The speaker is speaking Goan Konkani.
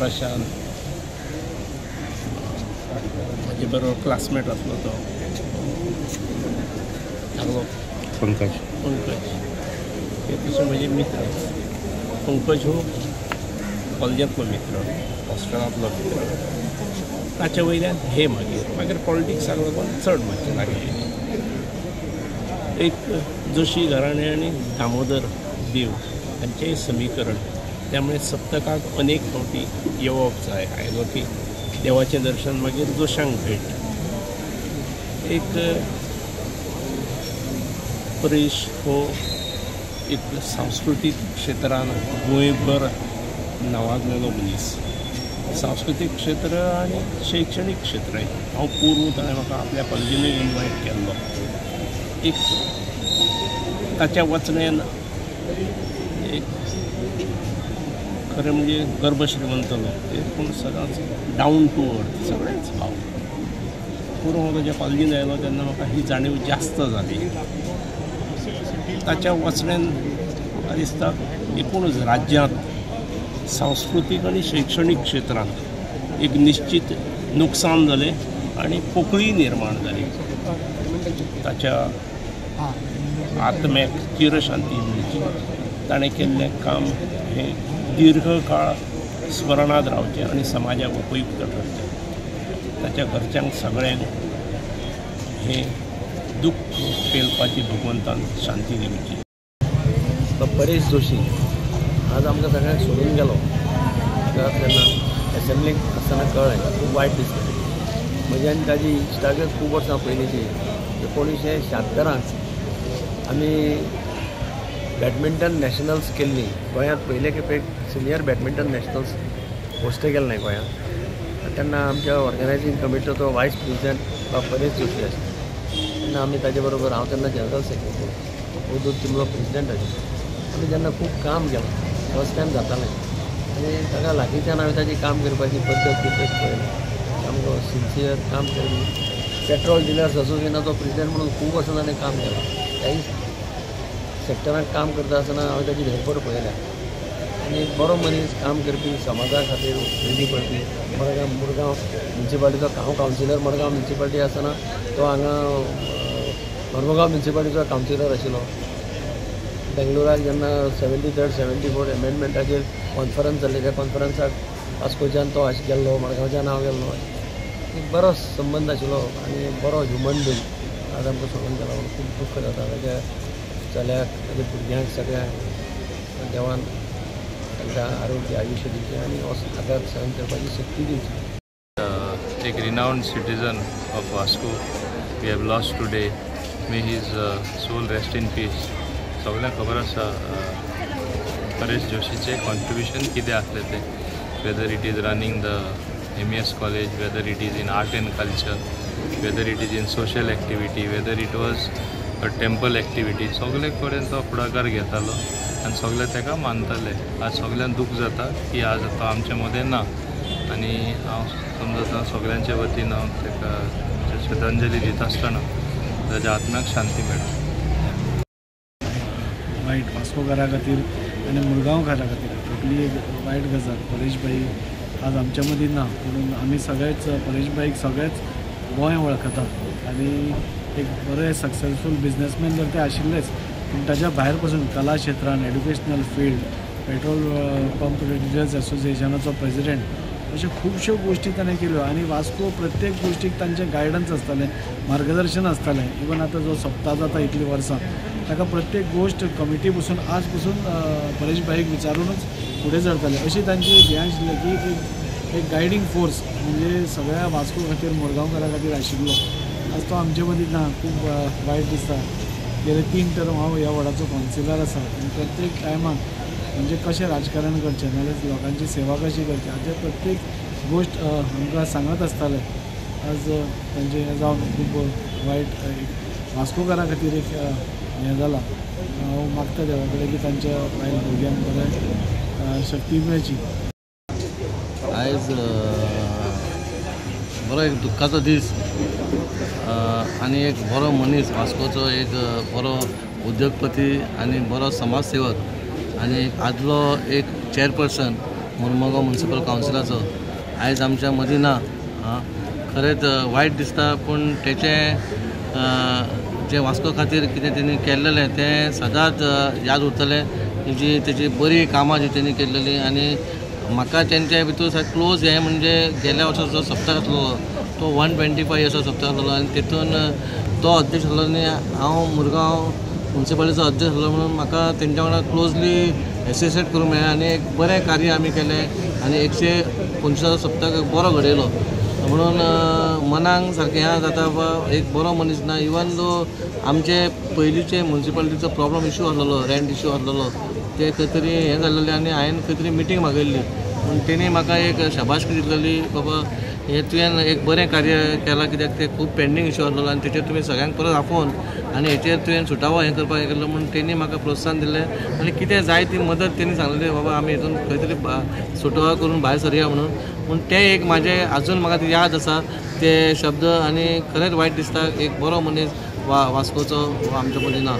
प्रशांत म्हजे बरोबर क्लासमेट आसलो तो धाकलो पंकज पंकज हे तशे म्हजे मित्र. पंकज हो कॉलेजांतलो मित्र, हॉस्टेलांतलो मित्र. ताच्या वयल्यान हे मागीर मागीर पॉलिटिक्साक लागून चड मातशें लागीं आयले. एक जोशी घराणें आनी दामोदर देव हांचें समीकरण, त्यामुळे सप्तकाक अनेक फावटी येवप जाय. आयलो की देवाचें दर्शन, मागीर जोशांक भेट. एक परेश हो एक सांस्कृतीक क्षेत्रान गोंयभर नांवाजलेलो मनीस. सांस्कृतीक क्षेत्र आनी शैक्षणीक क्षेत्र हांव पोरूं ताणें म्हाका आपल्या कॉलेजीनूय इनवायट केल्लो. एक ताच्या वचण्यान एक खरें म्हणजे गर्भश्रीमंत लोक ते, पूण सदांच डावन टू अर्थ सगळेच भाव. पोरूं हांव ताच्या कॉलेजीन आयलो तेन्ना म्हाका ही जाणीव जास्त जाली. ताच्या वचण्यान म्हाका दिसता एकूणच राज्यांत सांस्कृतीक आनी शैक्षणीक क्षेत्रांत एक निश्चित नुकसान जालें आनी पोकळी निर्माण जाली. ताच्या आत्म्याक चिरशांती मेळची, ताणें केल्लें काम हें दीर्घकाळ स्मरणांत रावचें आनी समाजाक उपयुक्त ठरचें. ताच्या घरच्यांक सगळ्यांक हें दुख्ख पेलपाची भगवंतान शांती दिवची. परेश जोशी आज आमकां सगळ्यांक सोडून गेलो. ताका तेन्ना एसेंब्लीक आसतना कळ्ळें, खूब वायट दिसलें. म्हजी आनी ताजी इश्टागत खूब वर्सां पयलींची. 1976 आमी बॅडमिंटन नॅशनल्स केल्ली. गोंयांत पयले खेपेक सिनियर बॅडमिंटन नॅशनल्स होस्ट केल्लें गोंयांत. तेन्ना आमच्या ऑर्गनायझींग कमिटीचो तो वायस प्रेसिडेंट बाब परेश जोशी आसलो. तेन्ना आमी ताजे बरोबर, हांव तेन्ना जनरल सेक्रेटरी, अवधूत तिमलो प्रेसिडेंट आशिल्लो. आमी तेन्ना खूब काम केलां, फर्स्ट टायम जातालें. आनी ताका लागींच्यान हांवें ताजी काम करपाची पद्दत बिद्दत पळयली. सामको सिन्सियर काम करपी. पेट्रोल डिलर्स असोसिएशनाचो प्रेसिडेंट म्हणून खूब वर्सां ताणें काम केलां. त्याय सेक्टरांत काम करता आसतना हांवें ताजी धडपड पळयल्या. आनी एक बरो मनीस, काम करपी, समाजा खातीर उपेगी पडपी. मुरगांव म्युनिसिपालिटीचो हांव कावन्सिलर, मडगांव म्युनिसिपालिटी आसतना तो हांगा मरमगांव म्युनिसिपालिटीचो कावन्सिलर आशिल्लो. बेंगलोराक जेन्ना 73rd 74 एमेंडमेंटाचेर कॉन्फरन्स जाल्ली, त्या कॉन्फरन्साक वास्कोच्यान तो गेल्लो, मडगांवच्यान हांव गेल्लो. एक बरो संबंद आशिल्लो आनी बरो ह्युमन बींग. आज आमकां सोडून गेलो म्हणून खूब दुख्ख जाता. ताच्या चल्याक, ताच्या भुरग्यांक सगळ्यांक देवान तांकां आरोग्य आयुश्य दिवचें आनी आघात सहन करपाची शक्ती दिवची. एक renowned citizen of Vasco we have lost today. May his soul rest in peace. सगळ्यांक खबर आसा परेश जोशीचें कॉन्ट्रिब्युशन कितें आसलें तें. Whether it is running the MES college, whether it is in art and culture, whether it is in social activity, whether it was a temple activity, सगळे कडेन तो फुडाकार घेतालो आनी सगळे ताका मानताले. आज सगळ्यांक दूख जाता की आज तो आमचे मदें ना. आनी हांव समजता सगळ्यांचे वतीन हांव ताका श्रद्धांजली दिता आसतना ताच्या आत्म्याक शांती मेळटा. वायट वास्कोकारा खातीर आनी मुरगांवकारा खातीर टोटली एक वायट गजाल. परेश भाई आज आमच्या मदीं ना, पूण आमी सगळेच परेश भाईक सगळेच गोंय वळखता आनी एक बरे सक्सेसफूल बिजनेसमॅन जर ते आशिल्लेच, पूण ताच्या भायर पसून कला क्षेत्रान, educational field, petrol pump dealers असोसिएशनाचो प्रेसिडेंट, अश्यो खुबश्यो गोश्टी ताणें केल्यो. आनी वास्को प्रत्येक गोश्टीक तांचें गायडन्स आसतालें, मार्गदर्शन आसतालें. इवन आतां जो सप्ता जाता इतलीं वर्सां, ताका प्रत्येक गोश्ट कमिटी पसून आज पसून परेश भाईक विचारूनच फुडें सरताले. अशी तांची हें आशिल्लें की एक गायडींग फोर्स म्हणजे सगळ्या वास्को खातीर, मुरगांवकारा खातीर आशिल्लो. आज तो आमचे मदीं ना, खूब वायट दिसता. गेले 3 टर्म हांव ह्या वॉर्डाचो कावन्सिलर आसा आनी प्रत्येक टायमाक म्हणजे कशें राजकारण करचें, नाल्यार लोकांची सेवा कशी करची हाचेर प्रत्येक गोश्ट आमकां सांगत आसताले. आज तांचें हें जावन खूब वायट एक वास्कोकारा खातीर एक हें जालां. हांव मागता देवा कडेन की तांच्या बायल भुरग्यांक बरें शक्ती मेळची. आयज बरो एक दुख्खाचो दीस आनी एक बरो मनीस, वास्कोचो एक बरो उद्योगपती आनी बरो समाजसेवक आनी आदलो एक चेअरपर्सन मुरमुगांव म्युनिसिपल कावन्सिलाचो आयज आमच्या मदीं ना. खरेंच वायट दिसता, पूण तेचें जें वास्को खातीर कितें तेणी केल्लेलें तें सदांच याद उरतलें. जी तेजी बरी कामां जी तेणी केल्लेली आनी म्हाका तेंच्या भितूर सारकें क्लोज हें म्हणजे गेल्या वर्सा जो सप्तक आसलेलो तो 125 इयर्साचो सप्तक आसलेलो आनी तेतून तो अध्यक्ष आसलो आनी हांव मुरगांव म्युनिसिपालिटीचो अध्यक्ष आसलो म्हणून म्हाका तेंच्या वांगडा क्लोजली एसोसिएट करूंक मेळ्ळें आनी एक बरें कार्य आमी केलें आनी 125 सप्तक बरो घडयलो. म्हणून मनाक सारकें हें जाता बाबा एक बरो मनीस ना. इवन दो आमचे पयलींचे म्युनिसिपालिटीचो प्रॉब्लम इशू आसलेलो, रेंट इशू आसलेलो, ते खंय तरी हें जाल्लेलें आनी हांवें खंय तरी मिटींग मागयल्ली, पूण तेणी म्हाका एक शाबासकी दिल्ली, बाबा हें तुवें एक बरें कार्य केलां, कित्याक ते खूब पेंडींग इशू आसलेलो आनी तेचेर तुमी सगळ्यांक परत आपोवन आनी हेचेर तुवें सुटावो हें करपाक हें केल्लो म्हूण तेणी म्हाका प्रोत्साहन दिलें आनी कितें जाय ती मदत तेणी सांगलेली, बाबा आमी हितून खंय तरी सुटावो करून भायर सरया म्हणून. पूण तें एक म्हाजें आजून म्हाका याद आसा ते शब्द आनी खरेंच वायट दिसता एक बरो मनीस वास्कोचो आमच्या मदीं ना.